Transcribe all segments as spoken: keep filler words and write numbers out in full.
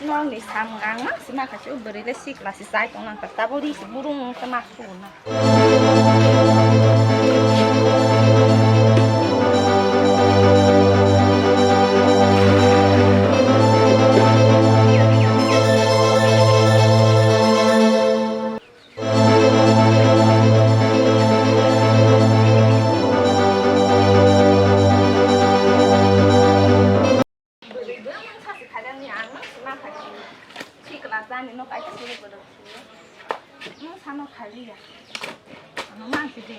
Nokni samung ang ma sima kha se, o bwrwi le sikla se chai tong nang kha, tabuk ri se burung wng khe ma su na. Bwrwi bo mungsa se khaijak ni ang mungsa ma khaijak. Sikla jani no kaisa suru bwrwi se. Mungsa no khailiya. Ano mangsi de.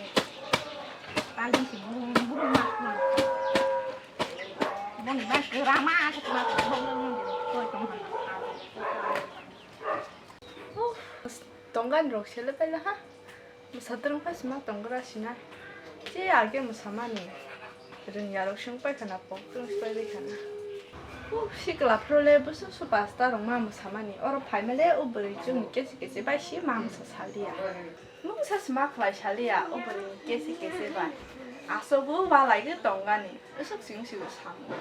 Talin si burung burung ma ma. Boni ba kwrama khe ma bong bong de. Koi tong hana. Tongani rok sele paila ha. Mwsa twrwng phai sima tongra sina. Che age mwsamani. Rwngya rok swng pai khana, pok twrwng swpai bai khana. Uh, sikla phro le busu su pasta rok ma mwsamani. Oro phaima le o bwrwi chwngni kesi kesi bai si ma mwsa saliya. Mungsa sima khlai saliya o bwrwi kesi kesi bai. Aswk bo walai gwi tongani. Aswk sing sing samo.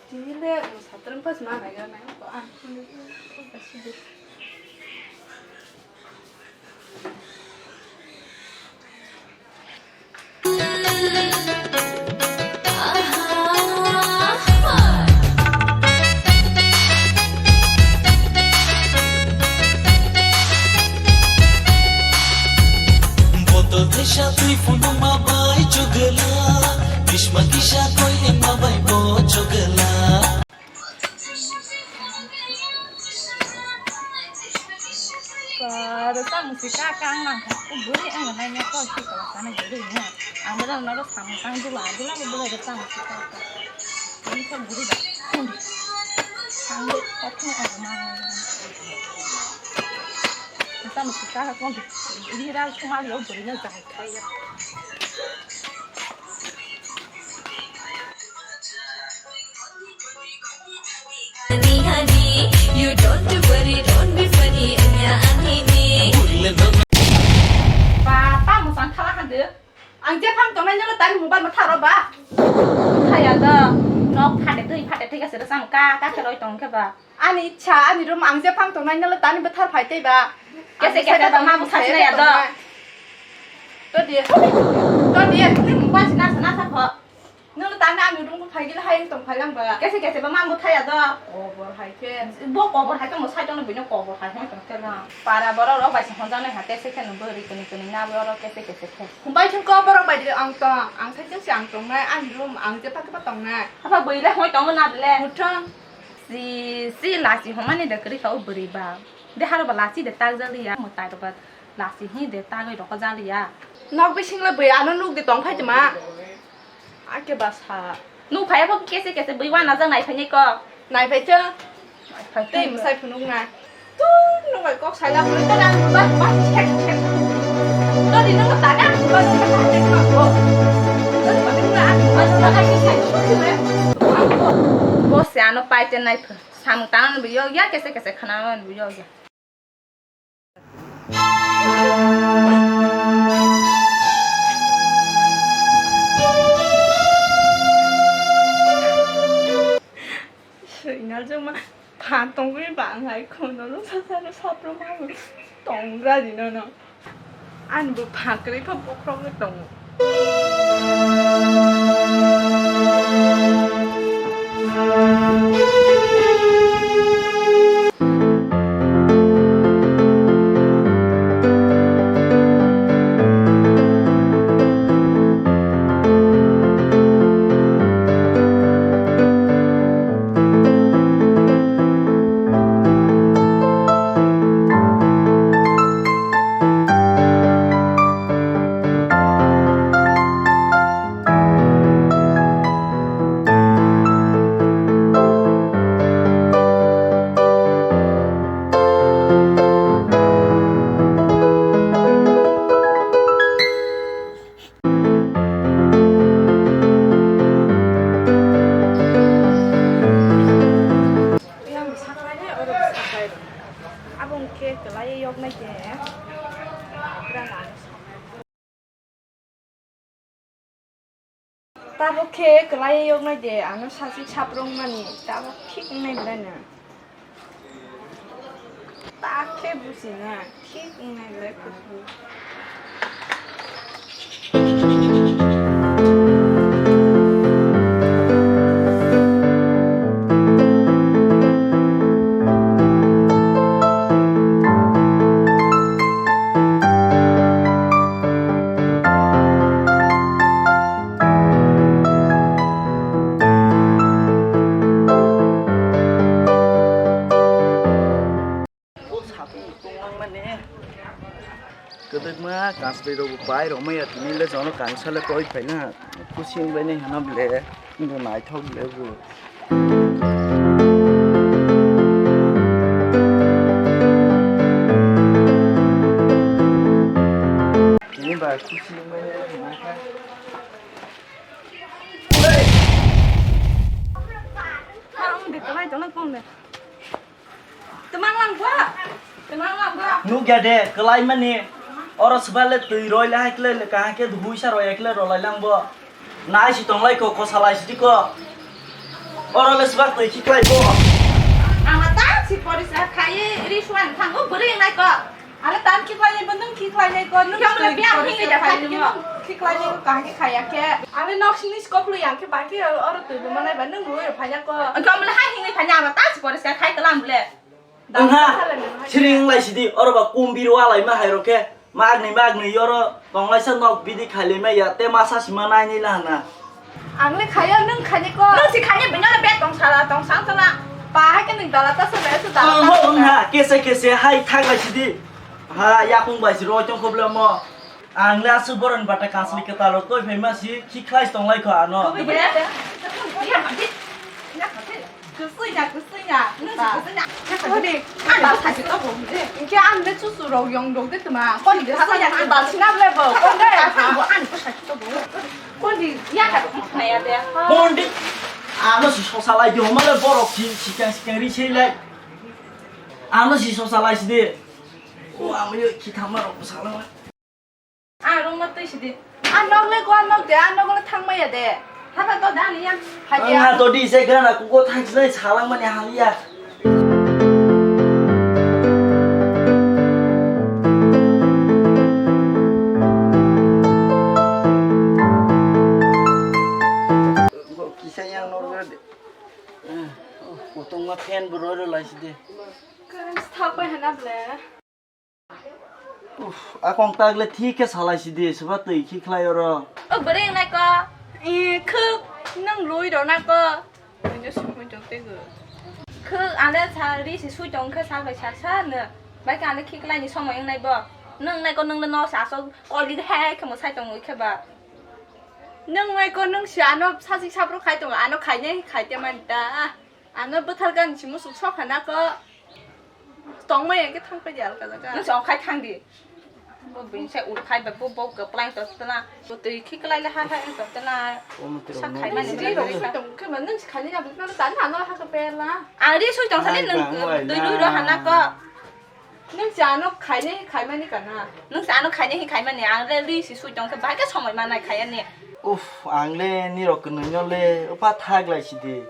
Tini le mwsa twrwng phai sima nai ga nai ko ang. Botol teisa twi phunukma bai chugwla, bhisma kisa koi wngma bai bo chugwla. Ba, rwchapmung se ka kang nang kha. O bwrwi wngna naina kok si kwlwng sana bwrwi no. Ang bo rang noro samung tang dula, dula bo bwlai rwchapmung se ka kang. Ani kok bwrwi ba. Ang bo kok thung ang ma. Rwchapmung se ka kang. Ri ra thung ma lo bwrwi no jai khai ya. Honey, honey, you don't worry, don't be funny, anya anini. Ba, ta musang thala hande. Ang je phang tongnai nolo tari mobile ma tharo ba. Thaya do. Nok phate twi, phate twi ka sero sam ka, ka khe roi tong khe ba. Ani cha, ani room ang je phang tongnai nolo tani bwthar phai tei ba. Kese kese ba ma bwthar sinai ya do. To dia. To dia, ni mobile sina sana sa kho. Nwng tangna ani room phai gila hai tong phai lang ba. Kese kese ba mang bo thaya do. Kobor hai khe. Bo kobor hai tong sai tong bini kobor hai hon tong khe ba. Para borok rok bai se honjak nai ha kese khe nwng bo ri kuni kuni na borok kese kese khe. Humbai thung ko borok bai de ang tong. Ang sai se ang tong nai ani room ang je pa pa tong nai. Apa bui le hoi tong na le. Muthung. Si si lasi homani de kri kha o buri ba. De haro ba lasi de tak jali ya. Mutai rok ba lasi hi de tak rok jali ya. Nok bising le bui ano nuk de tong phai de ma. Ake basa. Nuk phai bo kese kese bui wana jang nai phai ko. Nai phai cho. Nai phai tei cho. Musai phunuk na. Tu nuk bai kok sai la phunuk ta dang ba ba sek sek. To di nuk ta dang ba nuk ta dang ko. To di ba nuk na ba nuk na ai sai ko le. Bo se ano pai te nai phu. Samung tang no bui yo ya kese kese khana no bui yo ya. Seingal joma phan tongwi bang hai khono no sasa no sapro ma tongra di no no. Ani bo phan kwrwi kha bokhorok tongo. Yang saklai hai, oro saklai rw. Abo hwnkhe kwlaiwi yoknai khe. Tabuk khe kwlaiwi yoknai de, ano sasi saprwngmani, tabuk thik wngnai belai no. Ta khe busi na, thik wngnai le kuthum. O satung tongmani kwdwkma kasbwi rokbo pai rwmaya tini le jono kangsa le toi phaina kusing bai nai hwnna ble bo naithok ble bo. Tini ba kusing bai nai hwnna kha. Ang de tawai tawai kong de. Twmang lang bua. Twmang lang bua. Nukya de, kwlai mani. Oro swbale twi roi le hai kle, kaham khe hui sa roi hai kle rolai lang bo. Nai si tong lai ko, ko salai si di ko. Oro le swbak twi khi klai bo. Ama ta si porisa khai ri suan thango bwrwi nai ko. Are tan khi klai bo nung khi klai nai ko, nung Yang le biang hini da khai nung. Khi klai nai ko, kaham khe khai ya khe. Are nok sini skop lu yang khe ba khe oro twi bo manai ba nung roi phai ya ko. Ang khe amle hai hini phai ya ama ta si porisa khai kalam ble. Wngha, siring wng lai sidi, oro ba kumbir wa lai ma hai rok khe, magni magni oro tong lai sa nok bidi khai lai ma ya, te masa sima nai nai la hana. Ang le khayo, nwng khaini ko. Nwng si khaini bini le bag tong sala, tong sang sala. Pa hai khe nwng dala ta sa, sa dala ta sa. Wngha, kese kese hai thak lai sidi. Ha, yakung bai si roi tong kho ble mo. Ang le aswk boroni bata kasli kwtal rok toi phai ma si, khi khlai tong lai kho ano. Kwsui na, kwsui na. Nwng si kwsui na. Hodi, ang ta thasi to bo. Hingke ang de susu rok yong dok de tuma. Kon de kwsui na, ang ta sina ble bo. Kon de. Ang bo ang ko thasi to bo. Kon de ya ka dok na ya de. Kon de. Ano si sosa lai de homa le borok si sikang sikang ri sei lai. Ano si sosa lai si de. O ang yo khi thama rok sala. Ah, room ma twi sidi. Ah, nok le kwa nok de, ah, nok le thang maya de. Haba to da ni yang. Haji. Ang ha to di se gana ku ko thang sinai salang mani haliya. Kisa yang nok de. Kotong ma fan bo roi roi lai sidi. Kan stop bai hana ble. Uff, a kong tak le thik khe salai sidi, swba twi khi khlai oro. O bwrwi nai ko. E, khuk, nwng lui rw na ko. Nini sumui tong tei go. Khuk, ang le sa ri si sui tong khe sal bai sal sa no. Bai khe ang le khi khlai ni somoi wng nai bo. Nwng nai ko, nwng le no sa so koli he khe mo sai tong ui khe ba. Nwng nai ko, nwng si ano sa sik sa bro khai tong, ano khai nai khai te man ta. Ano bwthar gan si musuk sok hana ko. Tongmai ya khe thang pai di alka jaga. Nung se okhai thang di. Bo bini se ur khai ba bo bo kwplai to tla. Bo twi khi kwlai le ha ha to tla. Sa khai mani. Ri rok sui tong khe ma nung se khai ya bwkha ta na no ha ka pela. Ang ri sui tong sani nung twi lui ro hana ko. Nung se ano khai ne khai mani kana. Nung se ano khai ne khai mani ang le ri si sui tong khe bahai khe somoi manai khai ani. Uff, ang le nirok kwnwi no le, opha thak lai sidi.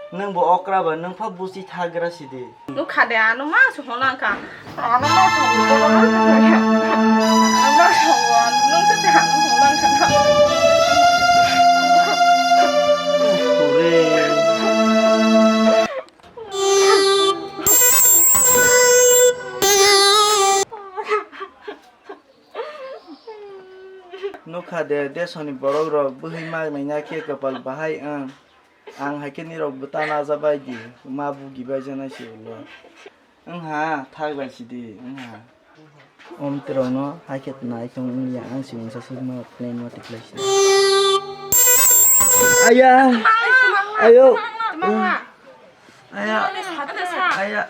Nwng bo okra ba, nwng pha busi thagra sidi. Nukha de, ano ma se hwnlang kha. Ano ma se hwnlang kha. Ano ma se hwnlang, nwng se te ano hwnlang kha. Ure. Nukha de, desoni borok rok bwhwi mak naina khe kwpal bahai wng. Ang hai khe nirok bwta najabai di, ma bugi bai jana se ulo. Wngha, thak bai sidi, wngha. Om terok no hai khe nai tong wngya, ang si mungsa suk ma plan ma tiklai sidi. Aya! Ayo! Aya. Aya. Aya.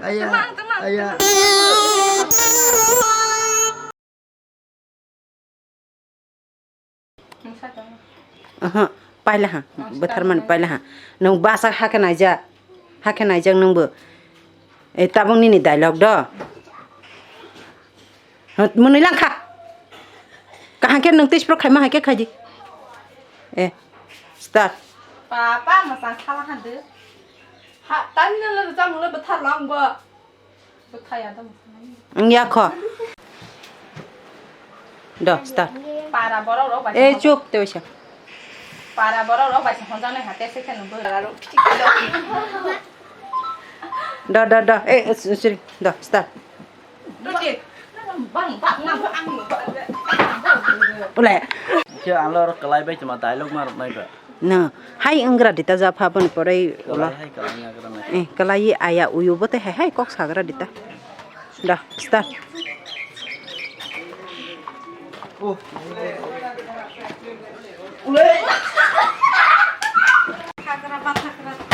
Aya. Aya. Aha, paila ha, bwtharmani paila ha. Nwng bwsa hakhe naijak, hakhe naijak nwngbo. E, tabuk nini dialogue do. Hwt, mwnwi lang kha. Kaham khe nwng tei sipro khaima hai khe khai di. E, start. Papa masang khala hande. Ha, tani nang le jang le bethar lang bo. Bethar ya dam. Ang ya kho. Do, start. Para borok rok bai. Eh, chuk, te wisa. Para borok rok bai honjang nai hate se khen bo. Do, do, do. Eh, eh, sorry. Do, start. Ule. Khe ang oro kwlai bai tongma dialogue ma rwknai ba. No, hai wnggra dita ja pha boni porei ulo. Kwlai hai kwlai nagra nai. Eh, kwlai aya uyu bo te hai hai kok sagra dita. Da, start.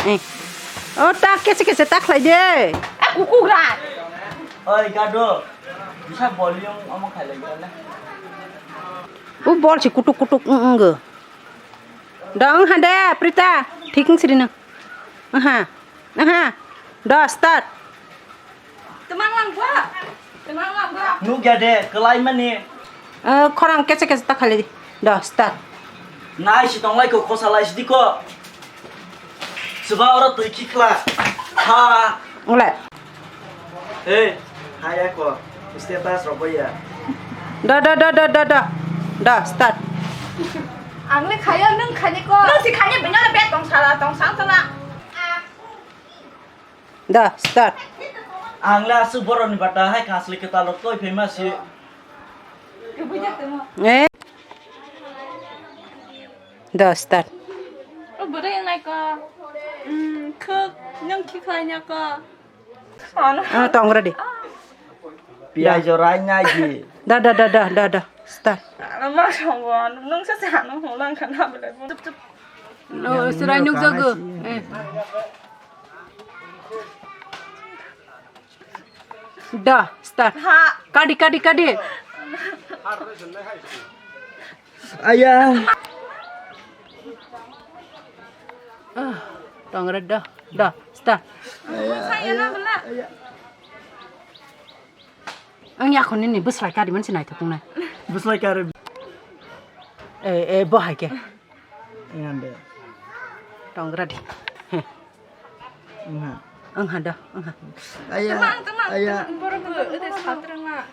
Eh. O ta kese kese ta khlai de. Eh, kukugra. Oi, gado. Bisa volume omo khailai gale. U bol si kutuk kutuk wng wnggo. Da wng ha de, Prita. Thik wng siri nang. Aha. Aha. Da start. Twmang lang ba. Twmang lang ba. Nukya de, kwlai mani. Eh, khorang kese kese ta khailai di. Da start. Nai si tonglai ko, khosa lai si di ko. Swba oro twi khikhla. Ha. Ule. Hey, haya ko. Status rok ya. Da, da, da, da, da, da. Da, start. Ang le khayo, nwng khani ko. Nwng si khani, bini le bet tong sala, tong sang sala. Da, start. Ang le aswk borok ni bata hai kasli kwtal rok toi phaima si. Eh. Da, start. O bwrwi wngnai ko. Mm, khuk, nwng khi khlai nya ko. Ano. Ah, tong ready. Piyaj rai nai di. Da, da, da, da, da, da. Start. Ano ma songo, ano nwng sa sa ano hong lang kha na belai. Chup, chup. No, sirai nuk jago. Eh. Da, start. Ha. Kadi, kadi, kadi. Aya. Ah, tong re da. Da, start. Aya, aya, aya. Ang yakho nini bwslai kari mansi naithok wngnai. Bwslai kari. Eh, eh, bo hai khe. Engande. Tong re di. Engha. Engha da, engha. Aya, aya. Borok bo ede satrang na.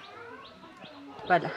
Pada.